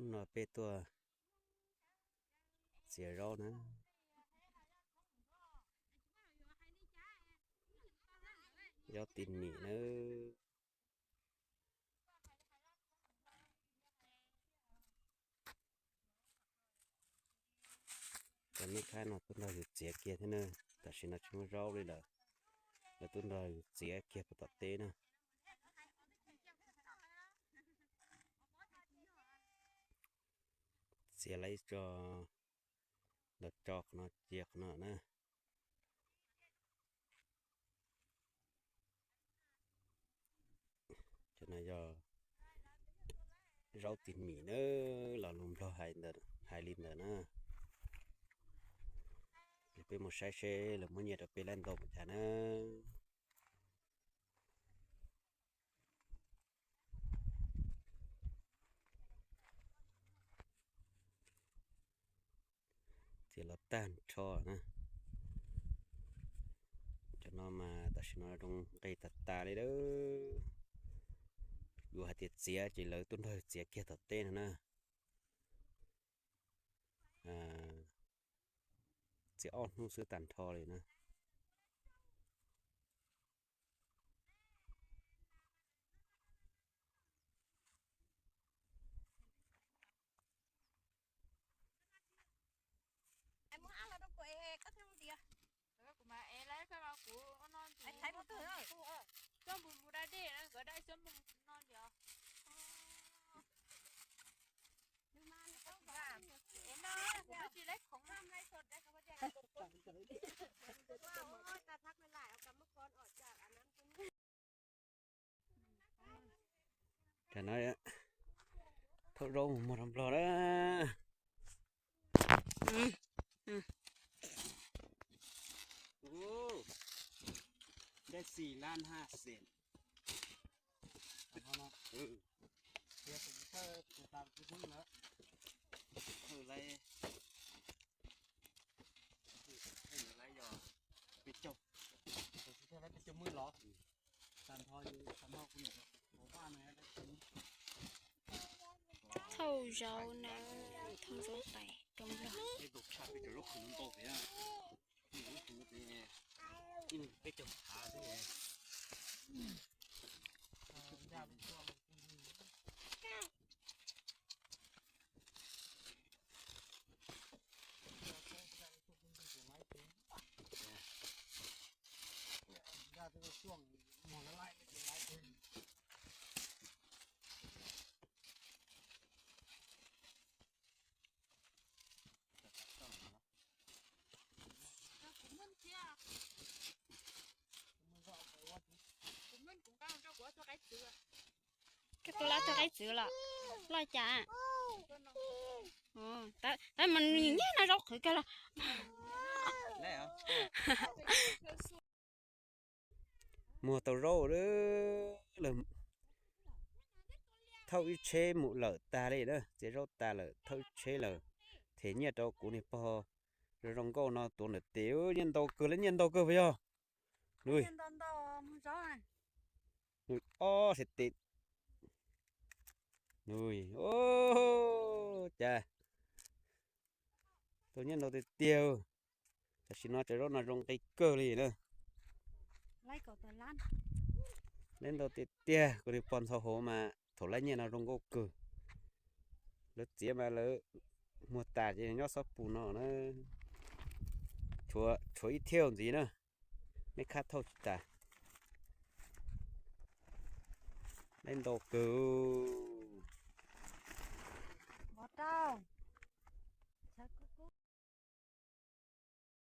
Hnub no peb tuaj txiav zaub na, zaub tis mim na. Cov meb khab no tuaj nrog yus txiav kiag thiab na, tam sim no tsis muaj zaub li lawm, lawv tuaj nrog yus txiav kiag puag tom teb na. Txiav lawv ib tso, los tso qhov no cia qhov no na. Cov no yog zaub tis mim na, los lus Nplog hais li ntawd na. Ces peb mus saib seb lawv muab nyiaj rau peb lab ntau mus cas na. Txiav los tag nrho na. Cov no mas tam sim no zoo nqi tas tas li lawm. Yuav hais tias txiav ces lawv tuaj nrog txiav kiag tom teb no na. Txiav ob hnub xwb tag nrho li na. Tam no thauj zaub mus muag rau Nplog na. Dej xis lab haj xees. Thauj zaub na, thauj zaub tais rau Nplog. Koj tuaj lab tug qaib txwv los loj cas? Tab mas nws nyiam no zaub qhwv kawg los. Muag tau zaub lawm, thauj ib tsheb mus lawm tag li na, txiav zaub tas lawm thauj ib tsheb lawm, them nyiaj rau kuv niag pog zoo zoo nkauj no tuav ntawm tes, nyiaj ntau kawg li, nyiaj ntau kawg puas yog? Nws ob sab tes, nws, cas tau nyiaj ntau tiag tiag. Tam sim no cov zaub no zoo nqi kawg li na. Laib ntau tiag tiag, kuv niag pog ntxhau hauv mas thaum laib nyiaj no zoo nkauj kawg. Lawv txiav mas lawv muag tas ces nyob xob pus no na. Tshuav ib thiaj ntxiv na, meb khab thauj tsis tas. Laib ntau kawg.